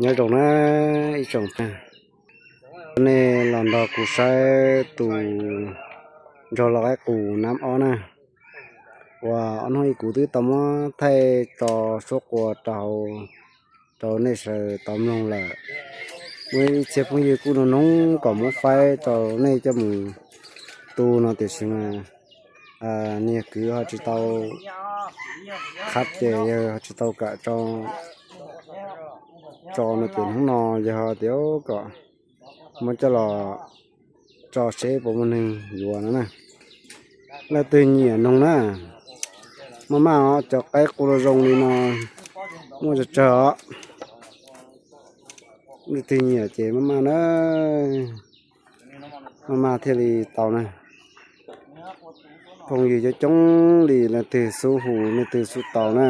Nyob zoo na ib tsoom phooj ywg, nej los nrog kuv saib tus ntsuag los qaib qus nab ob na, uas ob hnub ib kuv twb tau muab thaij tso suab qua rau hauv rau nej sawv tau mloog lawm. Muaj ib txhia phooj ywg kuj nug nug kom muab faib rau nej coj mus tu no tiam sis mas niag kwv ho tsis tau qhab ces yawg ho tsis tau kam tso no ces hnub no yawg ho tias kom muab coj los tso seb puas muaj neeg yuav no na. Leej twg nyiam noog na, maj maj os, cov qaib qus zoo li no muaj tsawg tsawg os. Leej twg nyiam ces maj maj na, maj maj thiaj li tau na. Phooj ywg coob coob li, leej twg xub hu leej twg xub tau na,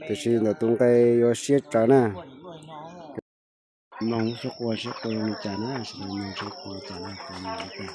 tiam sis ntawm tus nqe yuav siab tsawv na. Mloog lub suab qua seb qua zoo li cas na, sawv daws mloog seb qua li cas na, qua zoo li cas.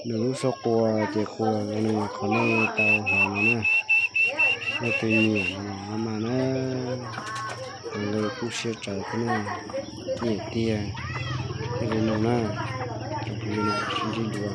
Nws lub suab qua ces qua zoo li qhov nej tau hnov no na. Leej twg nyiam no maj maj na, tus nqe kub siab tsawv thiab na, nyiam tiag thiaj li noog na. Tsoom phooj ywg no sib ntsib dua.